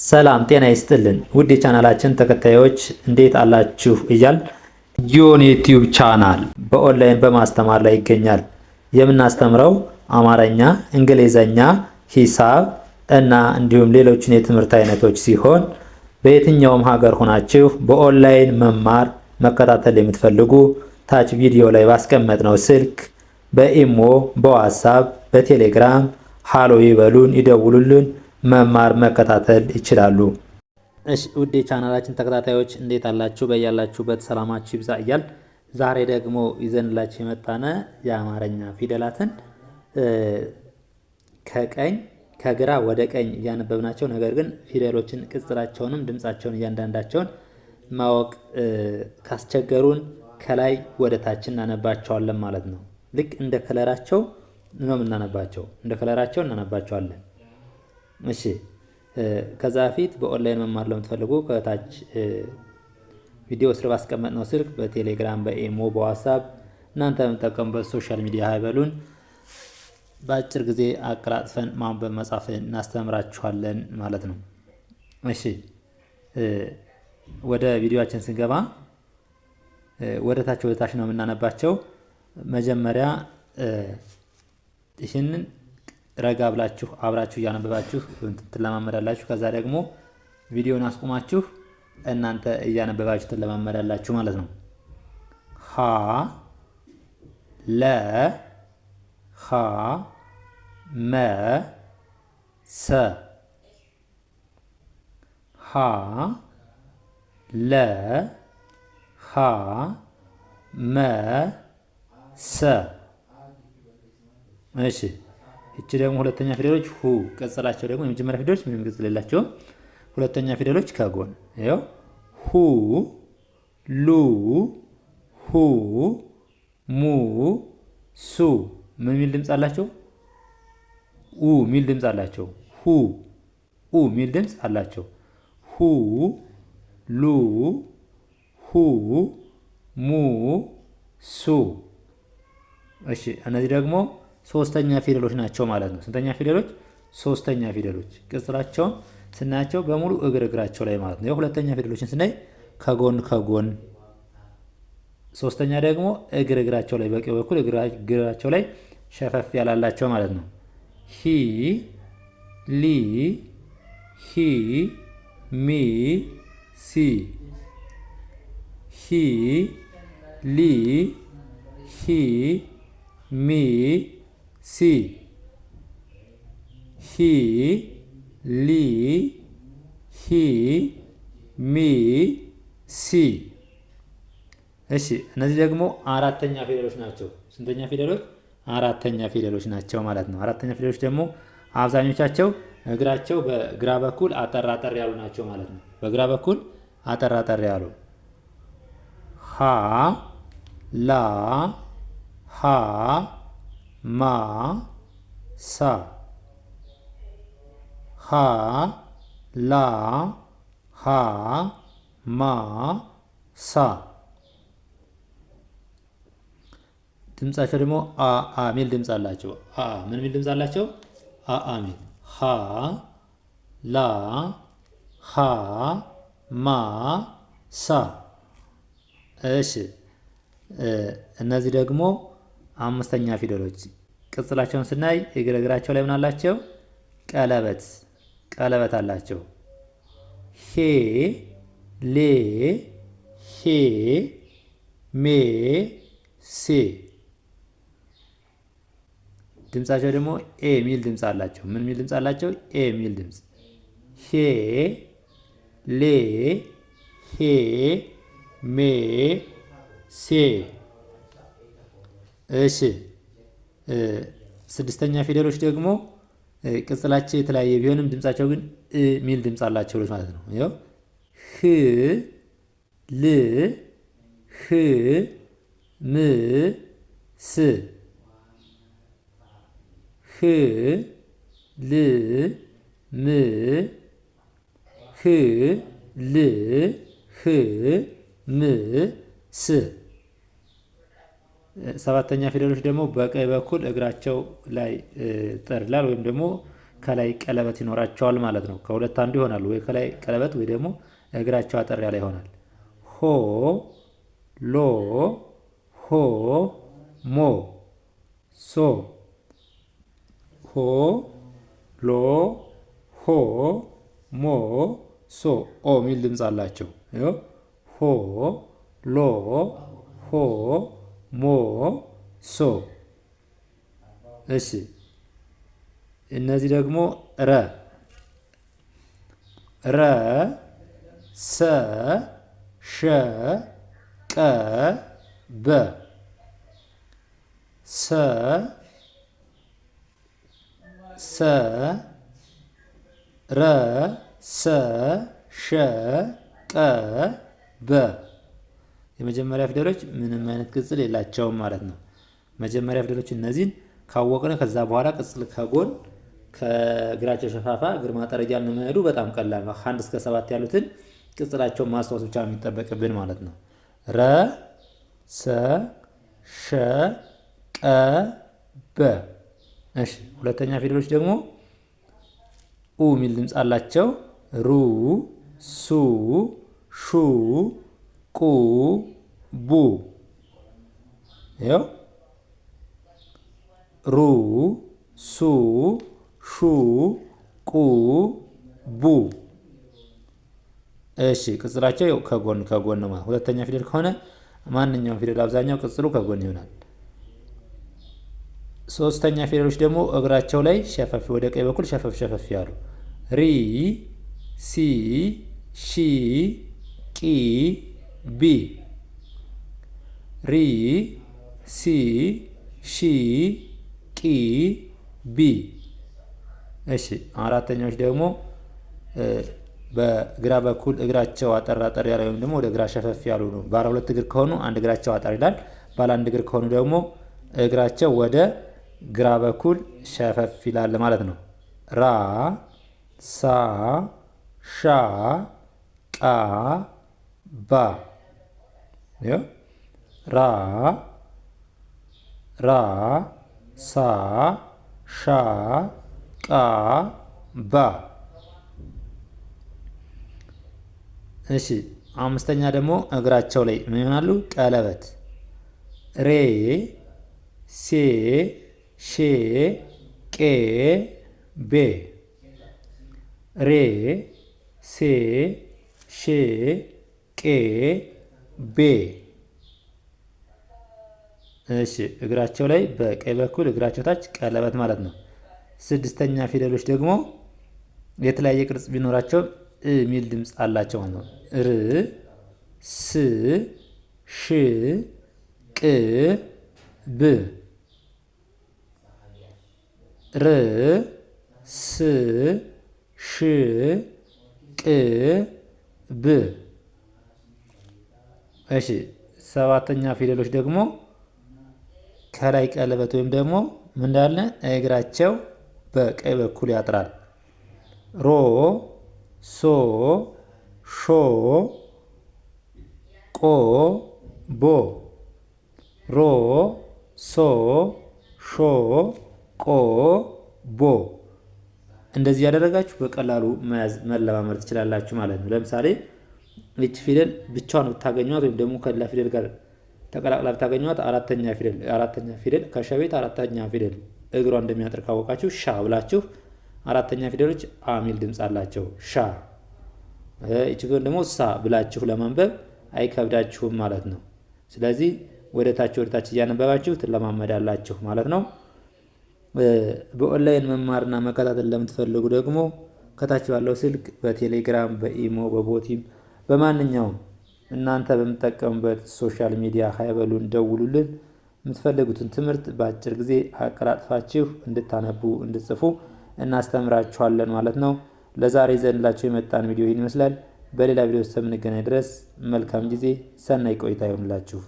ሰላም ጤና ይስጥልን ውድ የቻናላችን ተከታዮች፣ እንዴት አላችሁ? እያል ጊዮን ዩቲዩብ ቻናል በኦንላይን በማስተማር ላይ ይገኛል። የምናስተምረው አማርኛ፣ እንግሊዘኛ፣ ሂሳብ እና እንዲሁም ሌሎችን የትምህርት አይነቶች ሲሆን በየትኛውም ሀገር ሆናችሁ በኦንላይን መማር መከታተል የምትፈልጉ ታች ቪዲዮ ላይ ባስቀመጥነው ስልክ በኢሞ፣ በዋትሳፕ፣ በቴሌግራም ሃሎ ይበሉን፣ ይደውሉልን፣ መማር መከታተል ይችላሉ። እሺ ውድ የቻናላችን ተከታታዮች፣ እንዴት አላችሁ? በያላችሁበት ሰላማችሁ ይብዛ እያል ዛሬ ደግሞ ይዘንላችሁ የመጣነ የአማርኛ ፊደላትን ከቀኝ ከግራ ወደ ቀኝ እያነበብናቸው ነገር ግን ፊደሎችን ቅጽላቸውንም ድምፃቸውን እያንዳንዳቸውን ማወቅ ካስቸገሩን ከላይ ወደ ታች እናነባቸዋለን ማለት ነው። ልክ እንደ ከለራቸው ነው የምናነባቸው፣ እንደ ከለራቸው እናነባቸዋለን። እሺ፣ ከዛ በፊት በኦንላይን መማር ለምትፈልጉ ከታች ቪዲዮ ስር ባስቀመጥነው ስልክ በቴሌግራም፣ በኢሞ፣ በዋትሳፕ እናንተ የምትጠቀሙበት social media hi በሉን። በአጭር ጊዜ አቀላጥፈን ማንበብ መጻፍ እናስተምራችኋለን ማለት ነው። እሺ፣ ወደ ቪዲዮአችን ስንገባ ወደ ታች ወደ ታች ነው የምናነባቸው። መጀመሪያ ይህንን ረጋ ብላችሁ አብራችሁ እያነበባችሁ ትለማመዳላችሁ። ከዛ ደግሞ ቪዲዮን አስቁማችሁ እናንተ እያነበባችሁ ትለማመዳላችሁ ማለት ነው። ሀ፣ ለ፣ ሀ፣ መ፣ ሰ፣ ሀ፣ ለ፣ ሀ፣ መ፣ ሰ። እሺ፣ እቺ ደግሞ ሁለተኛ ፊደሎች ሁ፣ ቅጽላቸው ደግሞ የመጀመሪያ ፊደሎች ምንም ቅጽል የላቸውም። ሁለተኛ ፊደሎች ከጎን ይኸው ሁ፣ ሉ፣ ሁ፣ ሙ፣ ሱ። ምን ሚል ድምፅ አላቸው? ኡ ሚል ድምፅ አላቸው። ሁ፣ ኡ ሚል ድምፅ አላቸው። ሁ፣ ሉ፣ ሁ፣ ሙ፣ ሱ። እሺ፣ እነዚህ ደግሞ ሶስተኛ ፊደሎች ናቸው ማለት ነው። ስንተኛ ፊደሎች? ሶስተኛ ፊደሎች። ቅጽላቸውን ስናያቸው በሙሉ እግር እግራቸው ላይ ማለት ነው። የሁለተኛ ፊደሎችን ስናይ ከጎን ከጎን፣ ሶስተኛ ደግሞ እግር እግራቸው ላይ በቀኝ በኩል እግራቸው ላይ ሸፈፍ ያላላቸው ማለት ነው። ሂ፣ ሊ፣ ሂ፣ ሚ፣ ሲ፣ ሂ፣ ሊ፣ ሂ፣ ሚ፣ ሲ፣ ሂ፣ ሊ፣ ሂ፣ ሚ፣ ሲ። እሺ፣ እነዚህ ደግሞ አራተኛ ፊደሎች ናቸው። ስንተኛ ፊደሎች? አራተኛ ፊደሎች ናቸው ማለት ነው። አራተኛ ፊደሎች ደግሞ አብዛኞቻቸው እግራቸው በግራ በኩል አጠር አጠር ያሉ ናቸው ማለት ነው። በግራ በኩል አጠር አጠር ያሉ ሀ፣ ላ፣ ሀ፣ ማ፣ ሳ፣ ሀ፣ ላ፣ ሀ፣ ማ፣ ሳ። ድምጻቸው ደግሞ አ አ ሚል ድምጽ አላቸው። አ ምን ሚል ድምጽ አላቸው? አ አ ሚል። ሀ፣ ላ፣ ሀ፣ ማ፣ ሳ። እሺ፣ እነዚህ ደግሞ አምስተኛ ፊደሎች ቅጽላቸውን ስናይ እግር እግራቸው ላይ ምን አላቸው? ቀለበት ቀለበት አላቸው። ሄ፣ ሌ፣ ሄ፣ ሜ፣ ሴ። ድምጻቸው ደግሞ ኤ ሚል ድምጽ አላቸው። ምን ሚል ድምጽ አላቸው? ኤ ሚል ድምጽ። ሄ፣ ሌ፣ ሄ፣ ሜ፣ ሴ። እሺ፣ ስድስተኛ ፊደሎች ደግሞ ቅጽላቸው የተለያየ ቢሆንም ድምጻቸው ግን እ ሚል ድምጽ አላቸው ማለት ነው። ይኸው ህ፣ ል፣ ህ፣ ም፣ ስ፣ ህ፣ ል፣ ም፣ ህ፣ ል፣ ህ፣ ም፣ ስ። ሰባተኛ ፊደሎች ደግሞ በቀኝ በኩል እግራቸው ላይ ጠርላል ወይም ደግሞ ከላይ ቀለበት ይኖራቸዋል ማለት ነው። ከሁለት አንዱ ይሆናሉ። ወይ ከላይ ቀለበት ወይ ደግሞ እግራቸው አጠር ያለ ይሆናል። ሆ ሎ ሆ ሞ ሶ ሆ ሎ ሆ ሞ ሶ ኦ የሚል ድምፅ አላቸው። ሆ ሎ ሆ ሞ ሶ። እሺ እነዚህ ደግሞ ረ ረ ሰ ሸ ቀ በ ሰ ሰ ረ ሰ ሸ ቀ በ የመጀመሪያ ፊደሎች ምንም አይነት ቅጽል የላቸውም ማለት ነው። መጀመሪያ ፊደሎች እነዚህን ካወቅን ከዛ በኋላ ቅጽል ከጎን ከእግራቸው ሸፋፋ ግርማ ጠረጃ መሄዱ በጣም ቀላል ነው። ከአንድ እስከ ሰባት ያሉትን ቅጽላቸውን ማስታወስ ብቻ የሚጠበቅብን ማለት ነው። ረ ሰ ሸ ቀ በ። እሺ ሁለተኛ ፊደሎች ደግሞ ኡ የሚል ድምፅ አላቸው። ሩ ሱ ሹ ቁ ቡ። ይኸው ሩ ሱ ሹ ቁ ቡ። እሺ ቅጽላቸው ከጎን ከጎን ነው። ሁለተኛ ፊደል ከሆነ ማንኛውም ፊደል አብዛኛው ቅጽሉ ከጎን ይሆናል። ሶስተኛ ፊደሎች ደግሞ እግራቸው ላይ ሸፈፍ ወደ ቀኝ በኩል ሸፈፍ ሸፈፍ ያሉ ሪ ሲ ሺ ቂ ቢ ሪ ሲ ሺ ቂ ቢ። እሺ አራተኛዎች ደግሞ በግራ በኩል እግራቸው አጠር አጠር ያለ ወይም ደግሞ ወደ ግራ ሸፈፍ ያሉ ነው። ባለ ሁለት እግር ከሆኑ አንድ እግራቸው አጠር ይላል። ባለ አንድ እግር ከሆኑ ደግሞ እግራቸው ወደ ግራ በኩል ሸፈፍ ይላል ማለት ነው። ራ ሳ ሻ ቃ ባ ራ ራ ሳ ሻ ቃ ባ። እሺ አምስተኛ ደግሞ እግራቸው ላይ ምን ይሆናሉ? ቀለበት ሬ ሴ ሼ ቄ ቤ ሬ ሴ ሼ ቄ ቤ። እሺ እግራቸው ላይ በቀኝ በኩል እግራቸው ታች ቀለበት ማለት ነው። ስድስተኛ ፊደሎች ደግሞ የተለያየ ቅርጽ ቢኖራቸው እ የሚል ድምፅ አላቸው ማለት ነው። ር ስ ሽ ቅ ብ ር ስ ሽ ቅ ብ። እሺ ሰባተኛ ፊደሎች ደግሞ ከላይ ቀለበት ወይም ደግሞ ምን እንዳለ እግራቸው በቀኝ በኩል ያጥራል። ሮ ሶ ሾ ቆ ቦ ሮ ሶ ሾ ቆ ቦ። እንደዚህ ያደረጋችሁ በቀላሉ መያዝ መለማመድ ትችላላችሁ ማለት ነው። ለምሳሌ ይች ፊደል ብቻዋን ብታገኟት ወይም ደግሞ ከሌላ ፊደል ጋር ተቀላቅላ ብታገኟት አራተኛ ፊደል ከሸቤት አራተኛ ፊደል እግሯ እንደሚያጥር ካወቃችሁ ሻ ብላችሁ፣ አራተኛ ፊደሎች አ ሚል ድምፅ አላቸው፣ ሻ። ይቺ ደግሞ ሳ ብላችሁ ለማንበብ አይከብዳችሁም ማለት ነው። ስለዚህ ወደ ታች ወደ ታች እያነበባችሁ ትለማመዳላችሁ ማለት ነው። በኦንላይን መማርና መከታተል ለምትፈልጉ ደግሞ ከታች ባለው ስልክ በቴሌግራም፣ በኢሞ፣ በቦቲም፣ በማንኛውም እናንተ በምትጠቀሙበት social media hi በሉን፣ ደውሉልን። የምትፈልጉትን ትምህርት በአጭር ጊዜ አቀላጥፋችሁ እንድታነቡ፣ እንድትጽፉ እናስተምራችኋለን ማለት ነው። ለዛሬ ይዘንላችሁ የመጣን ቪዲዮ ይህን ይመስላል። በሌላ ቪዲዮ እስከምንገናኝ ድረስ መልካም ጊዜ፣ ሰናይ ቆይታ ይሆንላችሁ።